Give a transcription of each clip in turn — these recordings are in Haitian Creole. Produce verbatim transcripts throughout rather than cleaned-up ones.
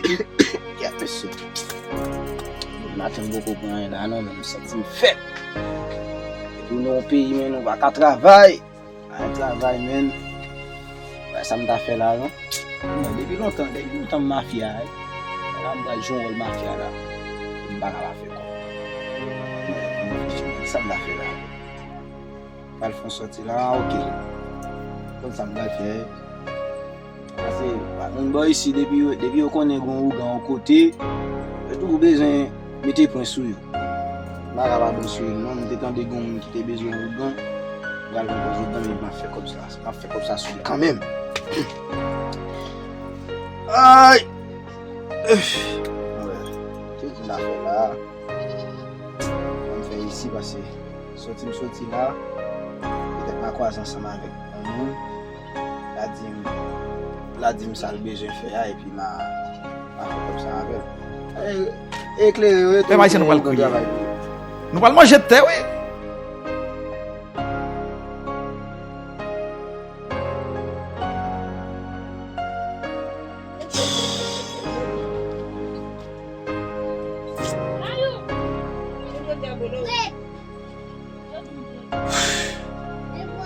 Kèt mesye. Maten m poko pran anyen la non, men m santi m fèb. Epi nou nan yon peyi, men nou pa ka travay. Pa gen travay, men. Bay sa m ta fè la non. Mwen, depi lontan, depi lontan m mafya, wi. La m pral jwe yon wòl mafya la. M pa ka pa fè kòb. Mwen, mwen, sa m ta fè la. Pral fè yon sòti la, ok. Konn sa m pral fè. Pase, pa moun bò isi, depi yo, depi yo konnen gen yon ougan yon kote, yo toujou bezwen mete pwen sou yo. M pa ka pa bon sou yo non, m te tande gen yon moun ki te bezwen yon ougan. M pral pran pòz ougan, men m ap fè kòb sa. M ap fè kòb sa sou li kanmenm. Ay! Uf! Anben, se sa m ta fè la. Ann fè isi pase. Sòti m sòti la, petèt m a kwaze ansanm avèk yon moun. L a di m, l a di m sa l bezwen fè a, epi m a, m a fè kòb sa avè l. E, eklere, wi, pèp ayisyen, nou pral kriye. Nou pral manje tè, wi.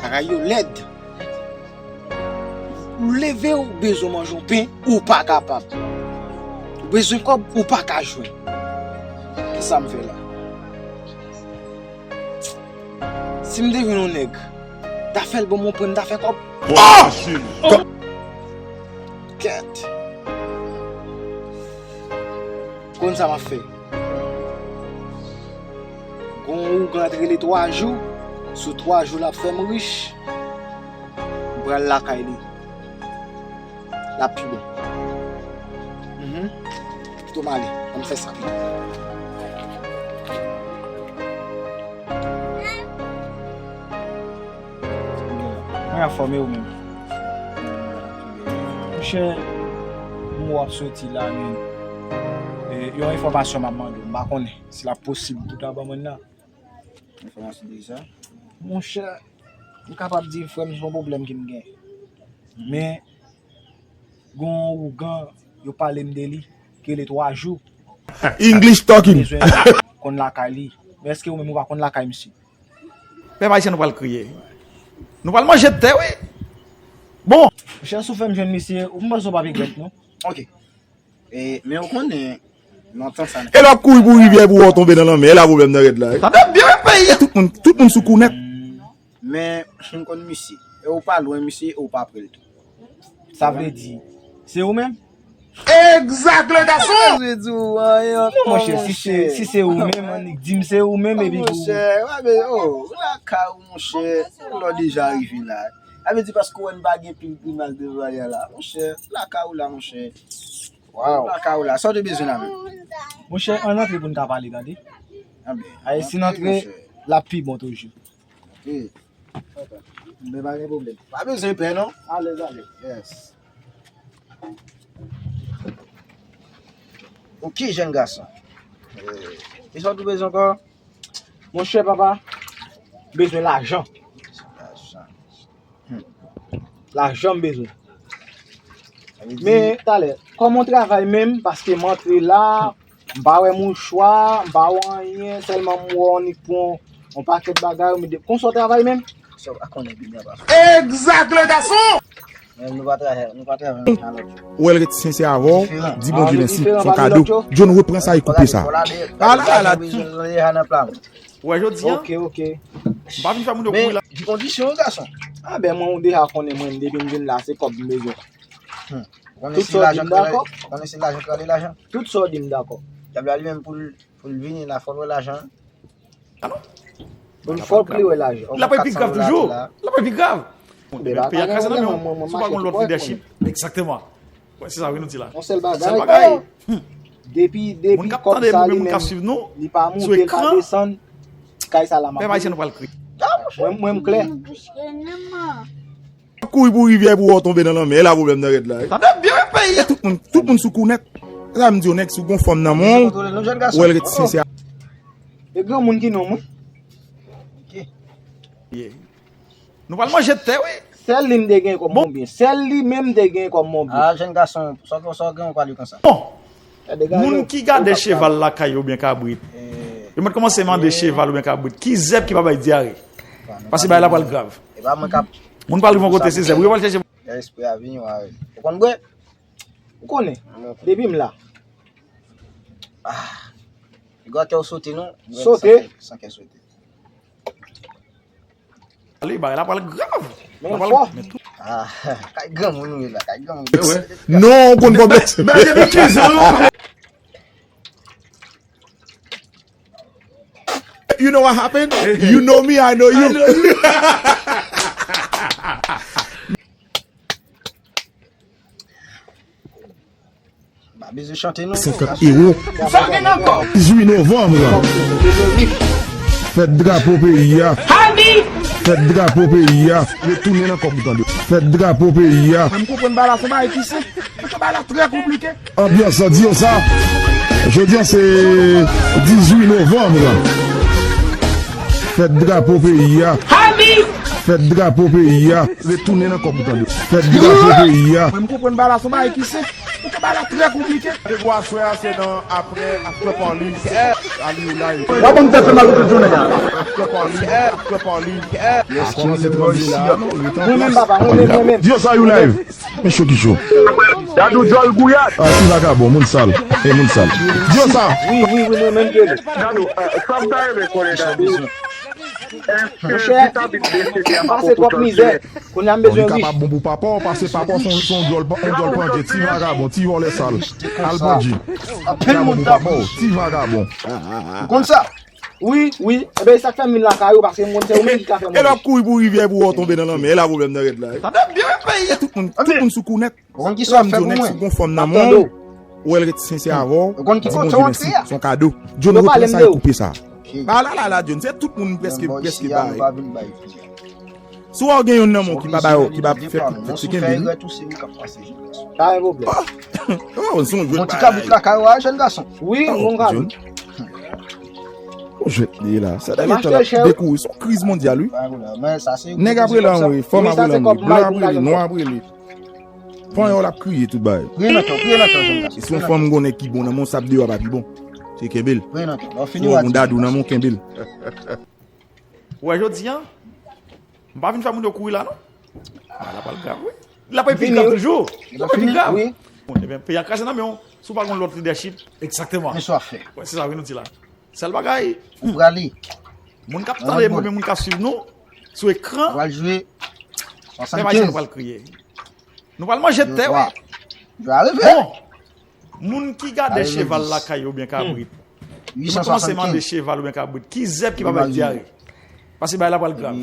Bagay yo lèd. Ou leve, ou bezwen manje yon pen, ou pa kapab. Ou bezwen kòb, ou pa ka jwenn. Kisa m fè la? Si m te vin yon nèg, ta fè l ban mwen pwen, m ta fè kòb. Kèt. Konn sa m ap fè? Gon ougan t rele twa jou. Sou twa jou l ap fè m rich. M pral lakay li. L ap pi bon. Mhm. Kite m ale. Ann fè sa. Mwen anfòm, e ou menm? Monchè, m wè w ap soti la, men, e, yon enfòmasyon m ap mande w, m pa konnen si l ap posib pou w ta ban mwen nan. Enfòmasyon de sa? Monchè, m kapab di frè m se yon pwoblèm ke m gen. Men, gon ougan, yo pale m de li, ki rele twa jou. English talking. Bezwen konn lakay li. Men èske ou menm ou pa konn lakay misye? Pèp ayisyen, nou pral kriye. Nou pral manje tè, wi. Bon. Monchè, si w fè m jwenn misye, ou m panse w p ap regrèt, non. Ok. E, men ou konnen, nan tan sa. E lè w ap kouri pou rivyè pou wè w tonbe nan lanmè, e la pwoblèm nan rèd la, wi. Tande byen, wi, peyi a. E tout moun, tout moun sou kou nèt. Men, m konn misye. E ou pa lwen misye, e ou pa pre l tou. Sa vle di, se ou menm? Egzak, le gason! Sa vle di ou anyen ankò, monchè, si se, si se ou menm, annik di m se ou menm, epi pou. Monchè, w ap, oh, lakay ou, monchè, lè w deja rive la. Sa vle di paske w wè n pa gen pil grimas devan yè la. Monchè, lakay ou la, monchè. Waw. Lakay ou la, sa w te bezwen la menm? Monchè, ann antre pou n ka pale, tande. Anben, si n antre, monchè, l ap pi bon toujou. Ok. Men pa gen pwoblèm. Pa bezwen pè, non. Alèz, alèz. Yes. Ok, jèn gason. Eh, kisa w tou bezwen ankò? Monchè, papa, bezwen lajan. Lajan. Hmm. Lajan m bezwen. Sa vle di. Men, talè, kòman w travay menm? Paske m antre la, m pa wè mouchwa, m pa wè anyen, sèlman m wè w annik pran yon pakèt bagay, ou mete, konsa w travay menm? Sa w pa konnen byen pase. Egzak, le gason! Men nou pa travay, nou pa travay menm jan lòt jou. Ou wè l ret sensè avè w, di Bondye mèsi, se yon kado. John, repran sa e koupe sa. Ala, ala. Ou wè jodi a? Ok, ok. M pa vin fè moun yo kouri la. Men, ki kondisyon, gason? A, ben, mwen, ou deja konnen mwen, depi m vin la, se kòb m bezwen. Hmm. Tout sa w di m dakò. Konnen se lajan k rale lajan. Tout sa w di m dakò. Dyab la li menm pou l, pou l vini la, fò l wè lajan. Alò? Pou l, fò l pou li wè lajan. L ap pi grav toujou. L ap pi grav. Peyi a kraze nan men w. Si w pa gon lòt lidèchip. Egzakteman. Wè, se sa wi nou di la. Yon sèl bagay. Sèl bagay. Hmm. Depi, depi kòb sa li menm, li pa monte, li pa desann, kay sa la m ap viv. Pèp ayisyen, nou pral kriye. Mwen, mwen, m klè. Kouri pou rivyè pou wè w tonbe nan lanmè, e la pwoblèm nan rèd la, wi. Tande byen, wi, peyi a. Tout moun, tout moun sou kou nèt. Sa m di w, nèg, si w gon fanm nan men w, ou wè l ret sensè. E granmoun ki nonm, wi. Ok. Nou pral manje tè, wi. Sèl li m te gen kòm mon byen. Sèl li menm m te gen kòm mon byen. Ah, jèn gason, sa w, sa w gen w pale konsa? Bon. Moun ki gade cheval lakay yo oubyen kabrit, yo mèt kòmanse mande cheval oubyen kabrit ki zèb ki pa bay dyare. Paske bagay la pral grav. Moun pral rive yon kote se zèb. Yo pral chèche. Espri a vini, w a wè. Ou konn bwè? Ou konnen. Depi m la. Ah. Piga kè w sote, non. Sote. San kè, san kè sote. Ale, bagay la pral grav. Men fò. Ah, kay granmoun ou ye la, kay granmoun. Non, ou konn pwoblèm. Men depi kenz an. You know what happened? You know me, I know you. Pa bezwen chante non. Senkant ewo. Sa gen ankò. Dizuit novanm. Fèt drapo peyi a. Fèt drapo peyi a. Retounen nan kòb ou tande. Fèt drapo peyi a. Mwen m konprann bagay la se yon bagay ki senp. Bagay la trè konplike. Anbyans an di yo sa. Jodi a se dizuit novanm. Fèt drapo peyi a. Fèt drapo peyi a. Retounen nan kòb ou tande. Fèt drapo peyi a. Mwen m konprann bagay la se yon bagay ki senp. Bagay la trè konplike. Randevou aswè a se nan aprè, after party. Aliou live. W ap ban m tèt fè mal pou tout jounen an. After party, after party. Yes, kòmanse tranble la. Mwen menm papa, mwen menm, mwen menm. Di yo sa, you live. Men cho ki cho. Dadou djòl gouyad. Ah, ti vagabon, moun sal. E moun sal. Di yo sa. Wi, wi, wi, mwen menm ke li. Dadou, sa m ta renmen konnen, Dadou. Monchè, m pase twòp mizè. Kounye a m bezwen rich. Li kapab bon pou papa w, paske papa w se yon, se yon djòl, yon djòl pandye, ti vagabon, ti vòlè sal. Al bandi. Anpil moun tankou. Ti vagabon. Ou konn sa? Wi, wi. Ebyen, e sa k fè m vin lakay ou, paske m konn se ou menm ki ka fè m. E lè w ap kouri pou rivyè pou w tonbe nan lanmè, e la pwoblèm nan rèd la. Sa fè byen peye. Tout moun, tout moun sou kou nèt. Ou konn ki sa w fè pou mwen? Si w gon fanm nan men w, ou wè l ret sensè avè w, di Bondye mèsi, se yon kado. John, repran sa e koupe sa. Ba la la la, John, se tout moun prèske, prèske bay. Si w gen youn nan men w ki pa bay, ki pa fè tout fèt, se kenbe li. Pa gen pwoblèm. Oh, se yon jwèt. Mon ti kabrit lakay ou a, jèn gason. Wi, mon kabrit. Yon jwèt li ye la. Sa dènye tan l ap dekouvri, se yon kriz mondyal, wi. Nèg ap rele anwo, fanm ap rele anwo, blan ap rele, nwa ap rele. Panyòl ap kriye tout bagay. Priye nan kè w, priye nan kè w, jèn gason. E si yon fanm gon nèg ki bon nan men w, sa ap deyò a pa pi bon. Se kenbe l. Priye nan kè w. Si w gon dadou nan men w, kenbe l. Ou wè jodi a, m pa vin fè moun yo kouri la non. Bagay la pral grav, wi. L ap pi grav toujou. L ap pi grav. Bon, ebyen, peyi a kraze nan men w. Si w pa gon lòt lidèchip. Egzakteman. Men sa w ap fè. Wè, se sa wi nou di la. Sèl bagay. Ou prale. Moun k ap tande nou oubyen moun k ap swiv nou sou ekran. Ou pral jwe swasannkenz. Nou pral kriye. Nou pral manje tè, wi. Jwe a revè. Bon, moun ki gade cheval lakay yo oubyen kabrit, yo mèt kòmanse mande cheval oubyen kabrit ki zèb ki pa bay dyare. Paske bagay la pral grav.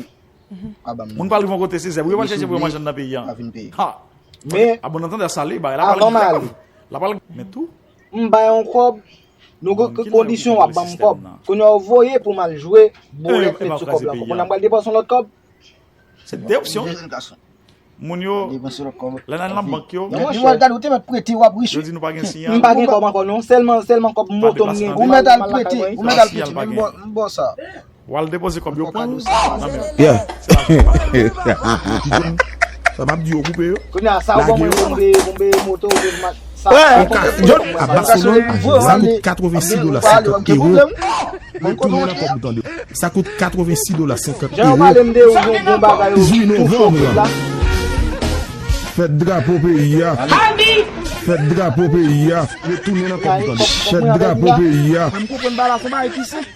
Moun pral rive yon kote se zèb. Yo pral chèche pou yo manje anndan peyi a. Ha. Men, a bon antande a sale, bagay la pral grav. La pral, men tou. M bay yon kòb, nou gen kondisyon w ap ban m kòb. Kounye a w voye pou m al jwe bòlèt met sou kòb la ankò. Kounye a m pral depanse yon lòt kòb. Se de opsyon. Moun yo, lè n al nan bank yo, yo di nou pa gen siy an. M pa gen kòb ankò non, sèlman, sèlman kòb moto m gen. Ou mèt al prete, ou mèt al prete, men m ba w sa. W al depoze kòb yo pran nan men w. Yeah. Sa m ap di yo koupe yo. Kounye a sa w ban mwen pou m peye, pou m peye moto, pou m al. Sa w ban mwen. Sa kout katrevensis dola senkant ewo. Retounen nan kòb ou tande. Sa kout katrevensis dola senkant ewo. Dizuit novanm. Fèt drapo peyi a. Fèt drapo peyi a. Retounen nan kòb ou tande. Fèt drapo peyi a. Mwen m konprann bagay la se yon bagay ki senp.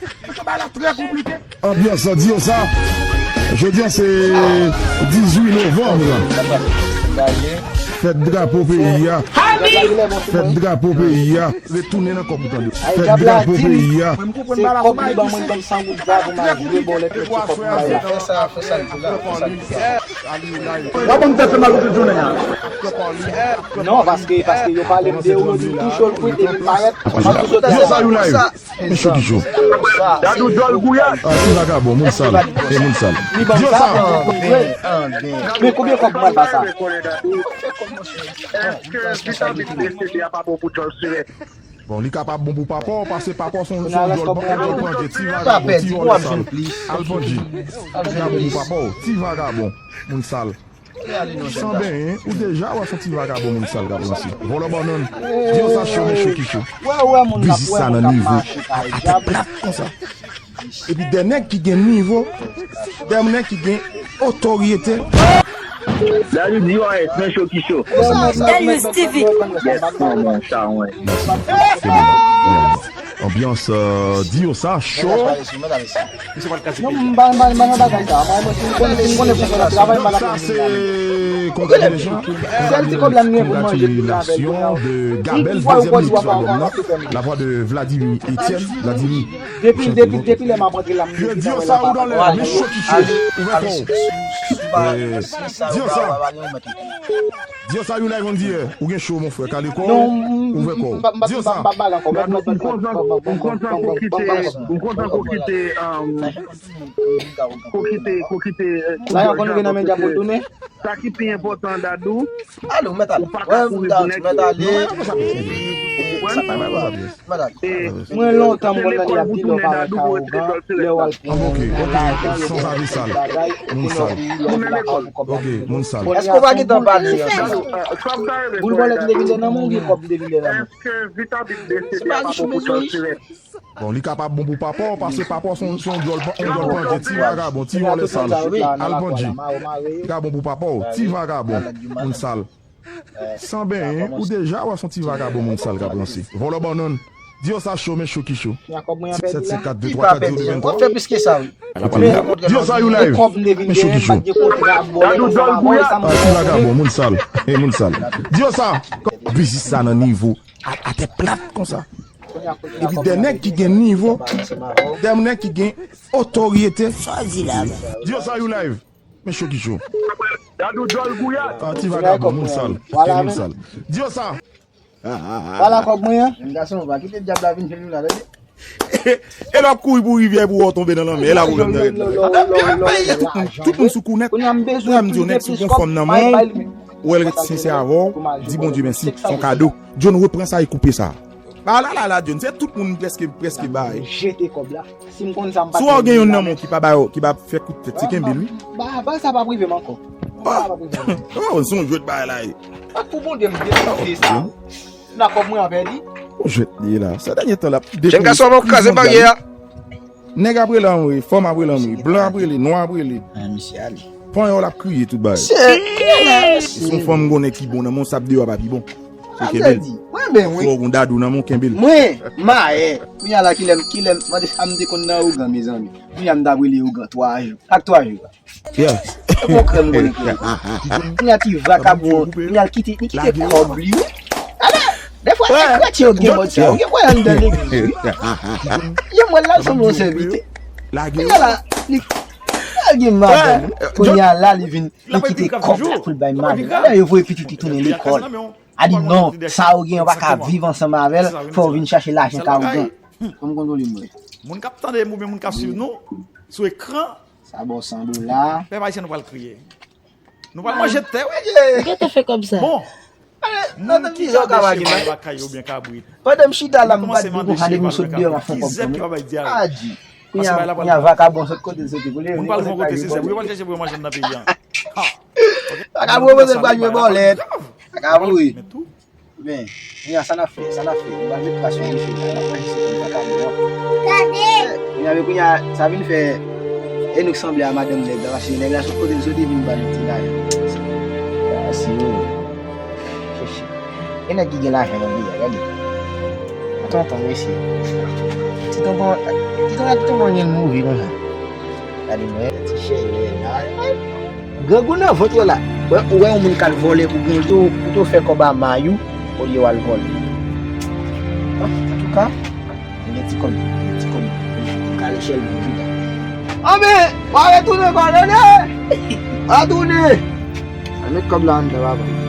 Bagay la trè konplike. Anbyans an di yo sa. Jodi a se dizuit novanm. Fèt drapo peyi a. Fèt drapo peyi a. Retounen nan kòb ou tande. Fèt drapo peyi a. Mwen m konprann bagay la se yon bagay ki senp. W ap ban m tèt fè mal pou tout jounen an. Non, paske, paske yo pale m de ou, yo di m tou cho l kwit epi m parèt. M ap tou cho tèt fè mal. Men cho ki cho. Dadou djòl gouyad. Ah, ti vagabon, moun sal. E moun sal. Di yo sa. Men konbyen kòb mwen ba sa? Èske vitamin B C D a pa bon pou djòl sirèt? Bon, li kapab bon pou papa w, paske papa w se yon, se yon djòl, yon djòl pandye, ti vagabon, ti vòlè sal. Al pandye. Li ka bon pou papa w, ti vagabon, moun sal. San benyen, ou deja wè se yon ti vagabon moun sal k ap ranse. Vòlò bannann. Di yo sa cho, men cho ki cho. Biznis sa nan nivo. Atè plat konsa. Epi de nèg ki gen nivo, de nèg ki gen otorite. Dadou di yo, men cho ki cho. Delius T V. Yes, manman, sa, wen. Anbyans, euh, di yo sa, cho. Non, m pa, m pa, m pa nan bagay sa. Mwen, mwen, si m konnen, si m konnen pou fè travay, m pa nan. Sa se congratulations. Sèl ti kòb la m gen pou m manje pou travay. Congratulations de Gabel, deuxième mix album nan. La voix de Vladimir Etienne, Vladimir. Depi, depi, depi lè m ap antre la, m depi travay la pa. Di yo sa, ou vè kò. Di yo sa. Di yo sa, you live on the air. Ou gen cho, mon frè, kale kò. Ou vè kò. Di yo sa. M kontan, m kontan pou kite, m kontan pou kite, um, pou kite, pou kite, eh, la, yo konn vin nan medya pou tounen. Sa ki pi enpòtan, Dadou, ou pa ka kouri pou nèg yo. Mwen lontan m konn tande y ap di lè w pa wè ka ougan, lè w al pran bagay, kote w di lè w pa wè ka pou kòb la. Èske w pa gentan pale ansanm? Boul vòlè ki te vin nan men w, gen kòb ki te vin nan men w. Se pa di chou bezwen. Bon, li ka pa bon pou papa w, paske papa w se yon, se yon djòl pa, yon djòl pandje, ti vagabon, ti vòlè sal. Al pandje. Li ka bon pou papa w, ti vagabon, moun sal. San benyen, ou deja wè se yon ti vagabon, moun sal k ap ranse. Vòlò bannann. Di yo sa cho, men cho ki cho. Sèt senk kat de twa kat zewo venntrwa. Di yo sa, you live. Men cho ki cho. Ti vagabon, moun sal. Moun sal. Di yo sa. Biznis sa nan nivo. Atè plat konsa. Epi de nèg ki gen nivo, de nèg ki gen otorite. Di yo sa, you live. Men cho ki cho. Dadou djòl gouyad. Ah, ti vagabon, moun sal. Moun sal. Di yo sa. Vwala kòb mwen an. Jen gason, pa kite dyab la vin jwenn nou la, tande. E l ap kouri pou rivyè pou w tonbe nan lanmè. E la pwoblèm nan rèd la. Tout moun, tout moun sou kou nèt. Kounye a m bezwen plis de plis kòb, m al bay li. Ou wè l ret sensè avè w, di Bondye mèsi, se yon kado. John, repran sa e koupe sa. Ba la la la, John, se tout moun prèske, prèske bay. Jete kòb la. Si m konn sa, m pa t. Si w gen youn nan men w ki pa ba yo, ki pa fè kout tèt, se kenbe l, wi. Ba, ba, sa p ap rive m ankò. Sa p ap rive m ankò. Oh, se yon jwèt bagay la ye. Ak pou Bondye, m depoze sa. Nan kòb mwen an pèdi. Yon jwèt li ye la. Sa dènye tan l ap depoze. Jèn gason, nou kraze baryè a. Nèg ap rele anmwe, fanm ap rele anmwe, blan ap rele, nwa ap rele. Panyòl ap kriye tout bagay. Se yon fanm gon nèg ki bon nan men w, sa ap deyò a pa pi bon. Se kenbe l. Fò w gon dadou nan men w, kenbe l. Mwen, mayè. Kounye a la, kilè m, kilè m, mande sa m te konn nan ougan, mezanmi. Kounye a m t ap rele ougan twa jou. Ak twa jou. Yeah. E bon krèm konnen krèm. Kounye a ti vakabon, kounye a l kite, li kite kòb li, wi. Ala, defwa, nèg kretyen yo gen mòd sa, yo gen kwayè anndan legliz, wi. Yo, mwen la, sanble yon sèvitè. Kounye a la, li, li gen madanm, wi. Kounye a la, li vin, li kite kòb la pou l bay madanm. Ala, yo voye pitit li tounen lekòl. A di non, sa yo gen, yo pa ka viv ansanm avè l, fò yo vin chache lajan ka ougan. Kòm kontwole mwen. Moun k ap tande m oubyen moun k ap swiv nou sou ekran, sa ba w san dola. Pèp ayisyen, nou pral kriye. Nou pral manje tè, wi. Ou gentan fè kòb sa. Bon. Moun ki ka deche bay lakay yo oubyen kabrit. Pandan m chita la, m pa t gen konsa, depi m sot deyò, m ap fè kòb tou. Adi. Kounye a, kounye a vakabon sot kote l soti pou li. Moun pral fè yon kote se zèb. Yo pral chèche pou yo manje anndan peyi a. Vakabon panse l pral jwe bòlèt. Vakabon wi. Men, kounye a, sa n ap fè, sa n ap fè? Nou pral met kras sou misye, sa n ap manje se pou vakabon an. Kounye a, men kounye a, sa vin fè Enouk sanble a madanm nèg la, paske nèg la sot kote l soti vin ba nou ti lajan. Mesye, wi. Chèche. Gen nèg ki gen lajan nan peyi a, gade. Tonton, mesye. Ti tonton, ti tonton, ti tonton gen move konsa. Gade mwen, ti chèlè la. Grangou nan vant ou la. Bon, ou wè yon moun k al vòlè pou grangou, ou te fè kòb a may ou, olye w al vòlè. Antouka, m gen ti kòb, m gen ti kòb. M ka lèche l pou jouda. Anben, w a retounen, kòdone! W a tounen! Al met kòb la anndan, papa.